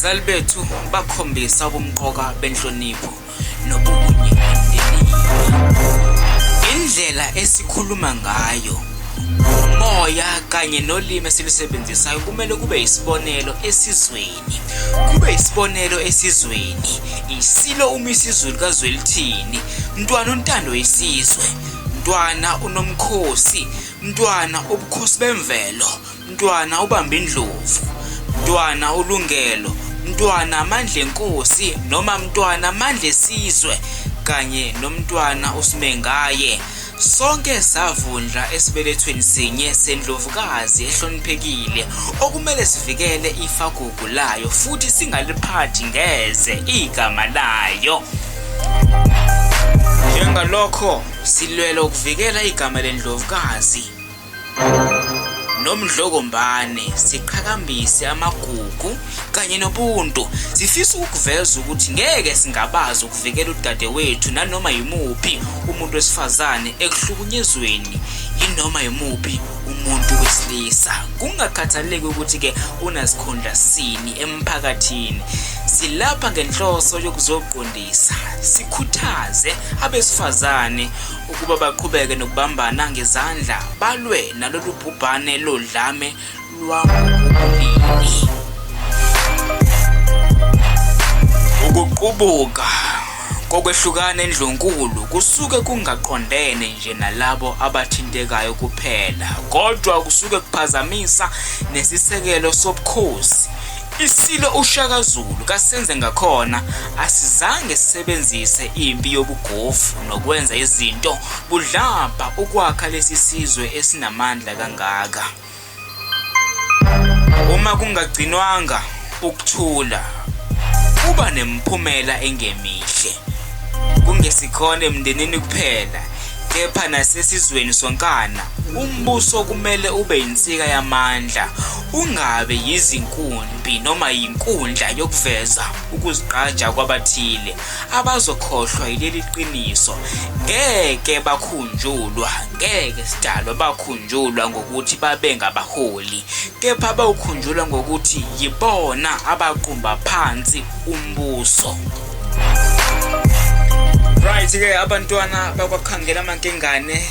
Abazali bethu bakhombisa ubumqoka benhlonipho nobunye emndenini. Indlela esikhuluma ngayo, umoya kanye nolimi esilusebenzisayo kumele kube isibonelo esizweni. Kube isibonelo esizweni. Isilo uMisizulu kaZwelithini, Mntwana uNtando yesizwe, Mntwana uNomkhosi, Mntwana ubukhosi bemvelo, Mntwana uBambindlovu, Mntwana uLungelo, Mntwana Amandlenkosi noma Mntwana Amandlesizwe kanye noMntwana uSimengaye. Sonke savundla esibelethweni sinye sendlovukazi ehloniphekile okumele sivikele ifagugu layo futhi singaliphathi ngeze igama layo. Njengalokho silwela ukuvikela igama lendlovukazi nomdlokombane siqhakambise amagugu kanye nobuntu. Sifisa ukuveza ukuthi ngeke singabaze ukuvikela udadewethu nanoma yimuphi umuntu wesifazane ekuhlukunyezweni yinoma yimuphi umuntu wesilisa, kungakhathaleki ukuthi-ke unasikhundla sini emphakathini. Silapha ngenhloso yokuzoqondisa, sikhuthaze abesifazane ukuba baqhubeke nokubambana ngezandla balwe nalolu bhubhane lodlame lwangokobulili. Ukuqubuka kokwehlukana endlunkulu kusuke kungaqondene nje nalabo abathintekayo kuphela kodwa kusuke kuphazamisa nesisekelo sobukhosi. Isilo uShaka Zulu kaSenzangakhona asizange sisebenzise impi yobugovu nokwenza izinto budlabha ukwakha lesi sizwe esinamandla kangaka. Uma kungagcinwanga ukuthula kuba nemiphumela engemihle, kungesikhona emndenini kuphela kepha nasesizweni sonkana. Umbuso kumele ube yinsika yamandla, ungabe yizinkumbi noma yinkundla yokuveza ukuzigqaja kwabathile abazokhohlwa yileli qiniso. Ngeke bakhunjulwa, ngeke sidalwa bakhunjulwa ngokuthi babe ngabaholi, kepha bawukhunjulwa ngokuthi yibona abaqumba phansi umbuso. Right ke abantwana bakwakhangela amankengane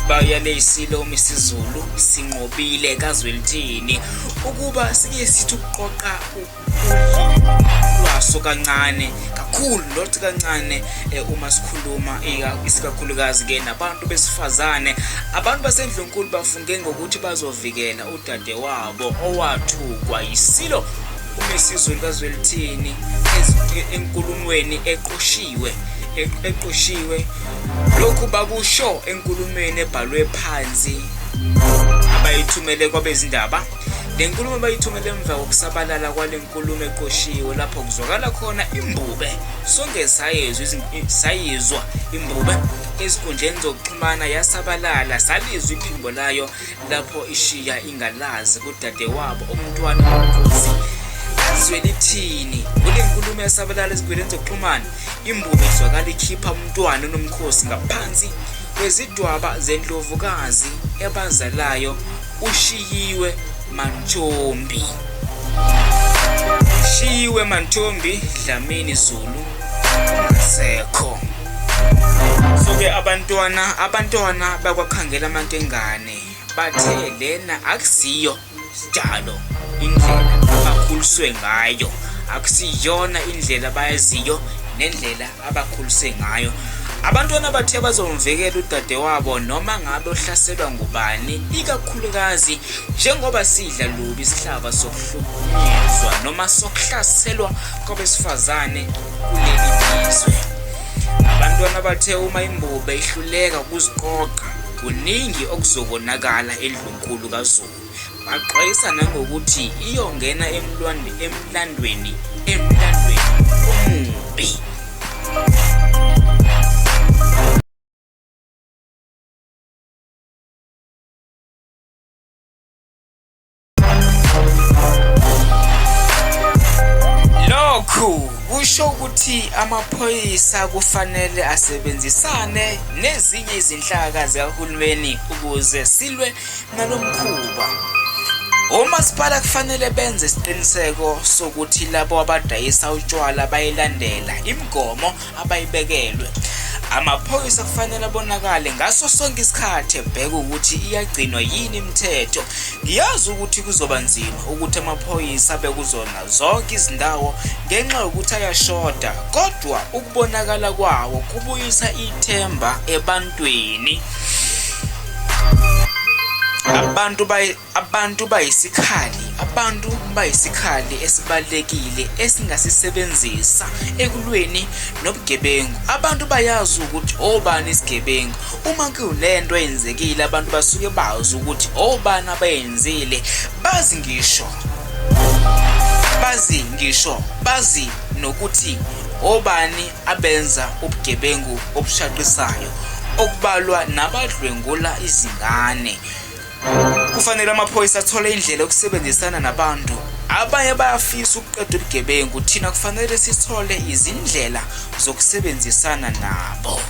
bayale isilo uMisizulu sinqobile kaZwelithini ukuba sike sithi ukuqoqa lwaso kancane kakhulu not kancane eh, uma sikhuluma isikakhulukazi ke nabantu besifazane. Abantu basendlunkulu bafunge ngokuthi bazovikela udadewabo owathukwa yisilo uMisizulu kaZwelithini enkulumweni eqoshiwe eqoshiwe. Lokhu bakusho enkulumweni ebhalwe phansi abayithumele kwabezindaba. Le nkulumo bayithumele emva kokusabalala kwale nkulumo eqoshiwe lapho kuzwakala khona imbube. Sonke sayezwa sayizwa imbube ezinkundleni zokuxhumana yasabalala, salizwa iphimbo layo lapho ishiya ingalazi kudadewabo umntwana uNkosi kaZwelithini. Kule nkulumo yasabalala ezinkundleni zokuxhumana, imbube izwakala ikhipha umntwana uNomkhosi ngaphansi kwezidwaba zendlovukazi ebazalayo uShiyiwe Mantombi. Shiyiwe Mantombi Dlamini Zulu ongasekho. So-ke abantwana bakwakhangela amankengane bathe lena akusiyo sidalo indlela abakhuliswe ngayo, akusiyona indlela abayaziyo nendlela abakhuliswe ngayo. Abantwana bathe bazomvikela udadewabo noma ngabe uhlaselwa ngubani, ikakhulukazi njengoba sidla lubi isihlava sokuhlukunyezwa noma sokuhlaselwa kwabesifazane kuleli lizwe. Abantwana bathe uma imbube ihluleka ukuziqoqa, kuningi okuzokonakala endlunkulu kaZulu. Baxwayisa nangokuthi iyongena emlandweni emlandweni omubi. Lokhu kusho ukuthi amaphoyisa kufanele asebenzisane nezinye izinhlaka zikahulumeni ukuze silwe nalo mkhuba. Omasipala kufanele benze isiqiniseko sokuthi labo abadayisa utshwala bayilandela imigomo abayibekelwe. Amaphoyisa kufanele abonakale ngaso sonke isikhathi ebheka ukuthi iyagcinwa yini imithetho. Ngiyazi ukuthi kuzoba nzima ukuthi amaphoyisa abe kuzona zonke izindawo ngenxa yokuthi ayashoda, kodwa ukubonakala kwawo kubuyisa ithemba ebantwini. Abantu Abantu bayisikhali, abantu bayisikhali esibalulekile esingasisebenzisa ekulweni nobugebengu. Abantu bayazi ukuthi obani isigebengu. Uma kunento eyenzekile abantu basuke bazi ukuthi obani abayenzile. Bazi ngisho bazi ngisho bazi nokuthi obani abenza ubugebengu obushaqisayo okubalwa nabadlwengula izingane. Kufanele amaphoyisa athole indlela yokusebenzisana nabantu. Abanye bayafisa ukuqeda ubugebengu, thina kufanele sithole izindlela zokusebenzisana nabo.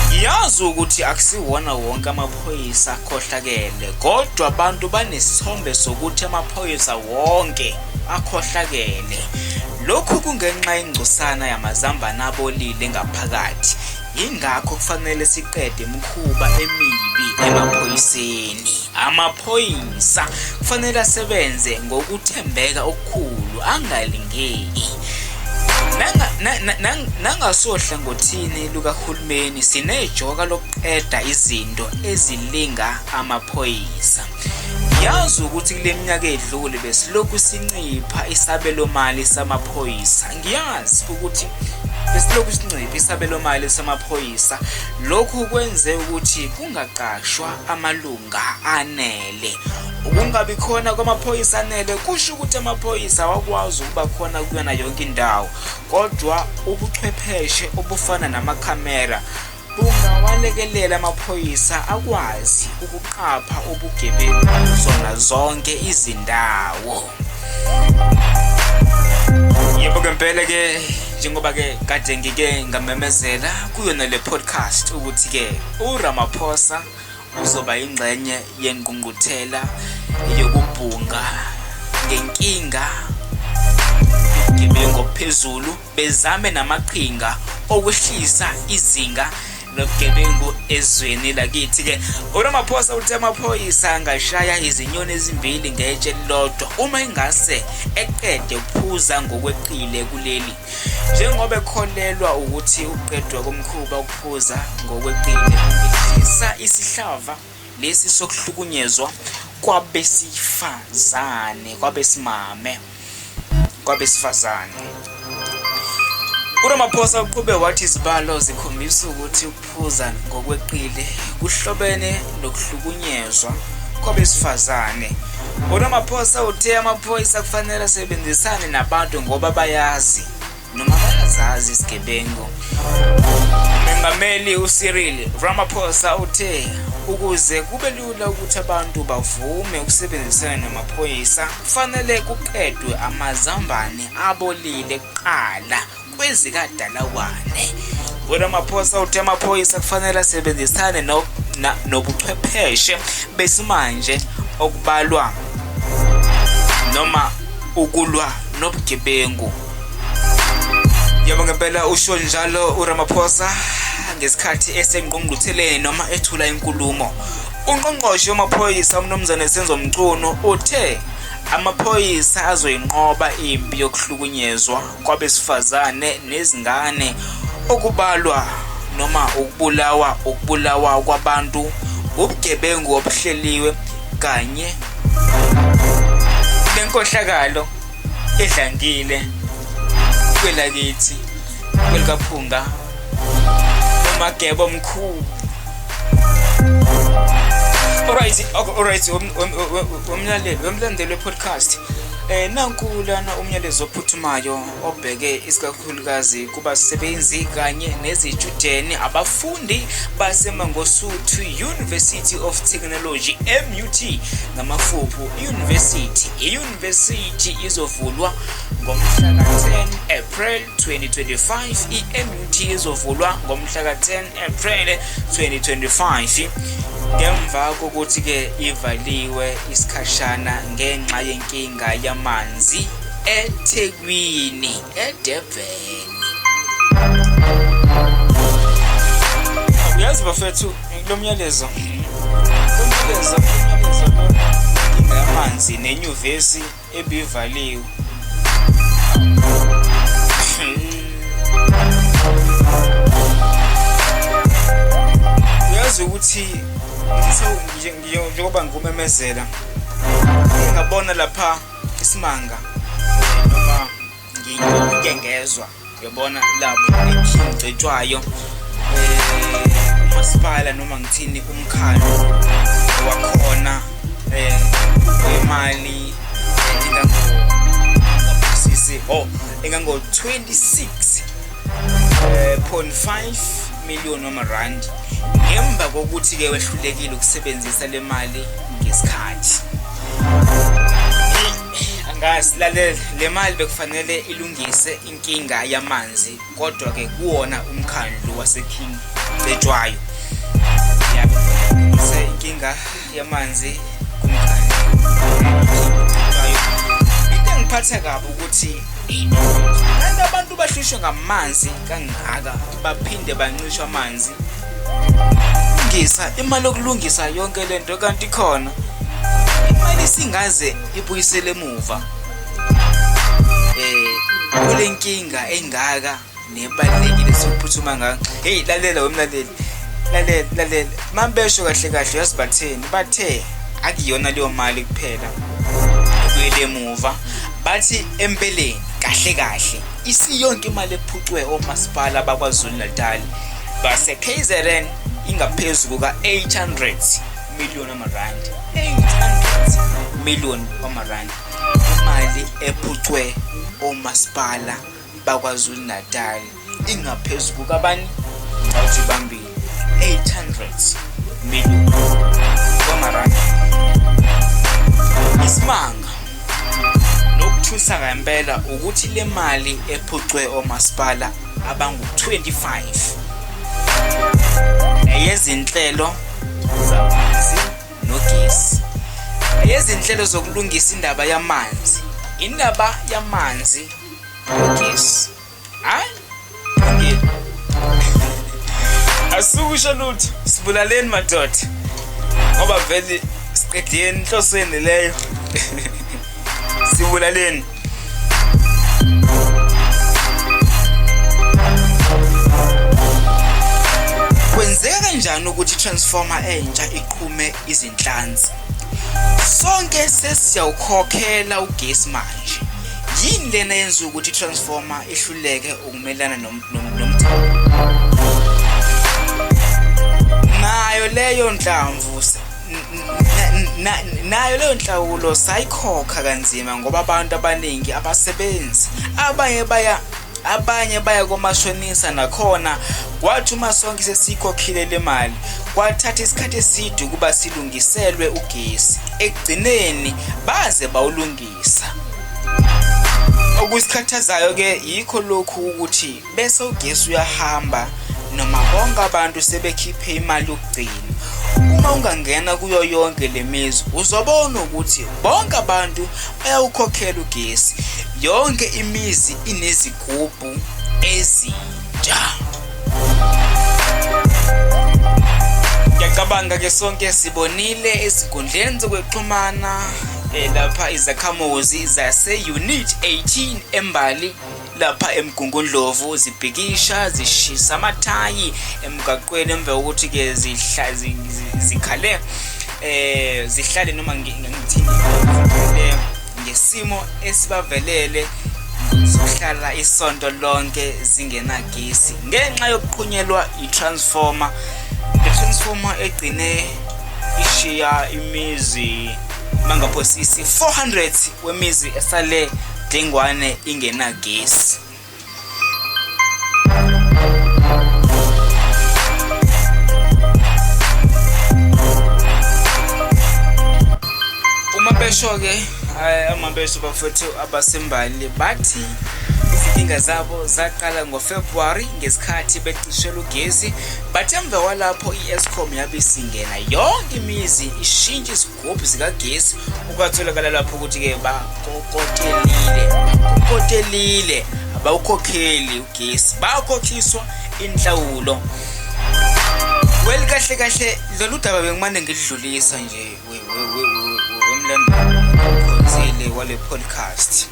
Ngiyazi ukuthi akusiwona wonke amaphoyisa akhohlakele, kodwa abantu banesithombe sokuthi amaphoyisa wonke akhohlakele. Lokhu kungenxa yengcosana yamazambane abolile ngaphakathi. Yingakho kufanele siqede imikhuba emibi emaphoyiseni. Amaphoyisa kufanele asebenze ngokuthembeka okukhulu, angalingeki. Nangasohlangothini lukahulumeni sinejoka lokuqeda izinto ezilinga amaphoyisa. Ngiyazi ukuthi kule minyaka edlule besilokhu sincipha isabelomali samaphoyisa. Ngiyazi ukuthi besilokhu sincipha isabelomali samaphoyisa. Lokhu kwenze ukuthi kungaqashwa amalunga anele. Ukungabi khona kwamaphoyisa anele kusho ukuthi amaphoyisa awakwazi ukuba khona kuyona yonke indawo, kodwa ubuchwepheshe obufana namakhamera bungawalekelela amaphoyisa akwazi ukuqapha ubugebengu kuzona zonke izindawo. Yebo ngempela ke njengoba ke kade ngike ngamemezela kuyona le podcast ukuthi ke uRamaphosa uzoba ingxenye yengqungquthela yokubhunga ngenkinga yobugebengu obuphezulu bezame namaqhinga okwehlisa izinga lobugebengu ezweni lakithi ke uRamaphosa uthe amaphoyisa angashaya izinyoni ezimbili ngetshe elilodwa uma engase eqede ukuphuza ngokweqile kuleli njengoba ekholelwa ukuthi ukuqedwa komkhuba ukuphuza ngokweqile kungehlisa isihlava lesi sokuhlukunyezwa kwabesifazane kwabesimame kwabesifazane. URamaphosa uqhube wathi izibalo zikhombisa ukuthi ukuphuza ngokweqile kuhlobene nokuhlukunyezwa kwabesifazane. URamaphosa uthe amaphoyisa kufanele asebenzisane nabantu ngoba bayazi noma bayazazi izigebengu. Umengameli uCyril Ramaphosa uthe ukuze kube lula ukuthi abantu bavume ukusebenzisana namaphoyisa kufanele kuqedwe amazambane abolile kuqala kwezikadalawane. URamaphosa uthe amaphoyisa kufanele asebenzisane nobuchwepheshe besimanje okubalwa noma ukulwa nobugebengu. Yebo ngempela usho njalo uRamaphosa ngesikhathi esengqungqutheleni noma ethula inkulumo. Ungqongqoshe wamaphoyisa uMnumzane Senzo Mchunu uthe amaphoyisa azoyinqoba impi yokuhlukunyezwa kwabesifazane nezingane okubalwa noma ukubulawa ukubulawa kwabantu ubugebengu obuhleliwe kanye nenkohlakalo edlangile kwelakithi kwelikaphunga nomagebo omkhulu. Alright, alright, umlaleli, wemlandeli we-podcast. Nanku lana umyalezo ophuthumayo obheke isikakhulukazi kubasebenzi kanye nezitshudeni abafundi baseMangosuthu University of Technology MUT ngamafuphu University. I-University izovulwa ngomhla ka-10 April 2025. I-MUT izovulwa ngomhla ka-10 April 2025. Ngemva kokuthi-ke ivaliwe isikhashana ngenxa yenkinga yamanzi eThekwini, eDurban. Uyazi bafethu lo myalezo lo myalezo lo myalezo lona inkinga yamanzi nenyuvesi ebivaliwe. Uyazi ukuthi njengoba ngikumemezela ngabona lapha isimanga noma ngike ngezwa uyabona lapho eKing Cetshwayo eh umasipala noma ngithini umkhandlu wakhona eh imali engango sisi oh engango 26.5 million wamarandi ngemva kokuthi ke wehlulekile ukusebenzisa le mali ngesikhathi. Angazi lalela le mali bekufanele ilungise inkinga yamanzi kodwa ke kuwona umkhandlu waseKing Cetshwayo yabese inkinga yamanzi kumkhandlu Cetshwayo. Into engiphatha kabi ukuthi kanti abantu bahlushwe ngamanzi kangaka baphinde bancishwe amanzi lungisa imali yokulungisa yonke lento kanti khona imali singaze ibuyisele emuva eh kule nkinga engaka nebalulekile sokuphuthuma ngaka. Hey lalela wemlaleli, lalela lalela mabesho kahle kahle yazi batheni, bathe akuyona leyo mali kuphela ebuyele emuva, bathi empeleni kahle kahle isiyonke imali ephucwe omasipala bakwaZulu Natal base KZN ingaphezu kuka 800 million amarandi, 800 million amarandi imali ephucwe omasipala bakwaZulu Natal ingaphezu kukabani awuthi bambili 800 million wamarandi. Isimanga nokuthusa ngempela ukuthi le mali ephucwe omasipala abangu-25 eyezinhlelo zamanzi nogesi, eyezinhlelo zokulungisa indaba yamanzi, indaba yamanzi nogesi. Hayi kulungile, asukusho lutho, sibulaleni madoda ngoba vele siqedeni inhlosweni leyo. Sibulaleni. Kwenzeka kanjani ukuthi i-transformer entsha iqhume izinhlansi? Sonke sesiyawukhokhela ugesi manje. Yini lena yenza ukuthi i-transformer ihluleke ukumelana nomthamo? Nayo leyo nhlamvu nayo leyo nhlawulo sayikhokha kanzima ngoba abantu abaningi abasebenzi, abanye baya abanye baya komashonisa nakhona kwathi uma sonke sesikhokhile le mali kwathatha isikhathi eside ukuba silungiselwe ugesi, ekugcineni baze bawulungisa. Okusikhathazayo ke yikho lokhu ukuthi bese ugesi uyahamba noma bonke abantu sebekhiphe imali yokugcina. Uma ungangena kuyo yonke le mizi uzobona ukuthi bonke abantu bayawukhokhela ugesi. Yonke imizi inezigubhu ezintsha. Ngiyacabanga ke sonke sibonile ezinkundleni zokuxhumana lapha izakhamuzi zase-Unit 18 eMbali lapha eMgungundlovu zibhikisha zishisa amathayi emgaqweni emva kokuthi ke zikhale zihlale noma ngithini ngesimo esibavelele sokuhlala isonto lonke zingenagesi ngenxa yokuqhunyelwa i-transformer. Le transformer egcine ishiya imizi mangaphosisi 400 wemizi esale dengwane ingenagesi. Uma besho ke amabesho bafethu abasembali bathi Izinkinga zabo zaqala ngoFebruary ngesikhathi becishelwa ugesi, but emva kwalapho i-Eskom yabe isingena yonke imizi ishintshe izigubhu zikagesi ukwatholakala lapho ukuthi-ke bakokotelile bakokotelile abawukhokheli ugesi bakhokhiswa inhlawulo. Well, kahle kahle lolu daba bengimane ngilidlulisa nje wemlandeli wale podcast.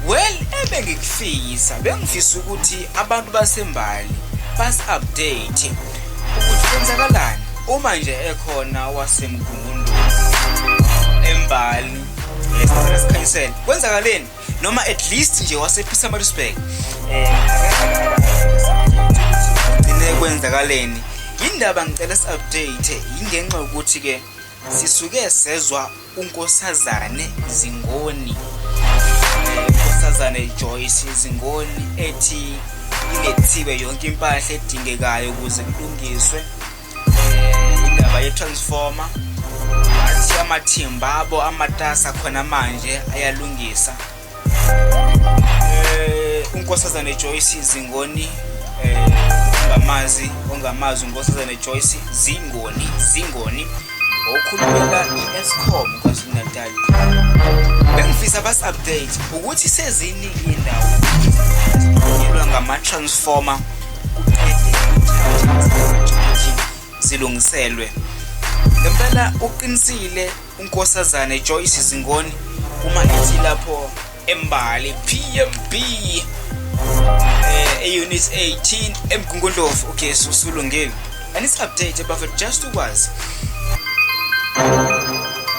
Well, ebengikufisa bengifisa ukuthi abantu basembali basi-update ukuthi kwenzakalani uma nje ekhona wasemgungundlovu embali sicela sikhanyisele kwenzakaleni noma at least nje wasePietermaritzburg ugcine kwenzakaleni yindaba ngicela si-update yingenxa yokuthi-ke sisuke sezwa uNkosazane Zingoni uNkosazane Joyce Zingoni ethi ilethiwe yonke impahla edingekayo ukuze kulungiswe indaba ye-transformer athi amathimba abo amatasa khona manje ayalungisa. Unkosazane Joyce Zingoni ongamazi ongamazi unkosazane Joyce Zingoni Zingoni okhulumela i-Eskom KwaZulu-Natal. Bengifisa basi-update ukuthi seziningi indawo zithunyelwa ngama-transformer kuqede kuthathe isikhathi ukuthi zilungiselwe. Ngempela uqinisile uNkosazane Joyce Zingoni uma ethi lapho eMbali PMB e-unit 18 eMgungundlovu ugesi usulungile. And it's update bafethu just ukwazi.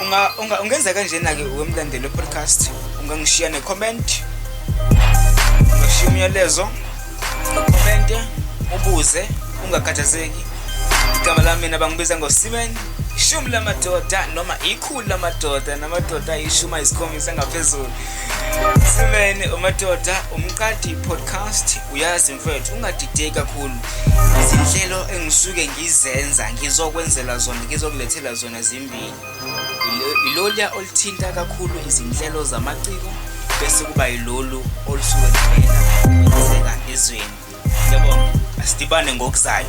Unga unga ungenza kanjena ke wemlandeli we-podcast ungangishiya ne-comment ungashiya umyalezo ukhomente ubuze ungakhathazeki igama lami mina bangibiza ngoSimen ishumi lamadoda noma ikhulu lamadoda namadoda ayishumi ayisikhombisa ngaphezulu Simeni umadoda umqadi podcast uyazi mfethu ungadideki kakhulu izinhlelo engisuke ngizenza ngizokwenzela zona ngizokulethela zona zimbili Iloluya oluthinta kakhulu izinhlelo zamaciko bese kuba yilolu olusuke lubheka okwenzeka ezweni. Ngiyabonga, asidibane ngokuzayo.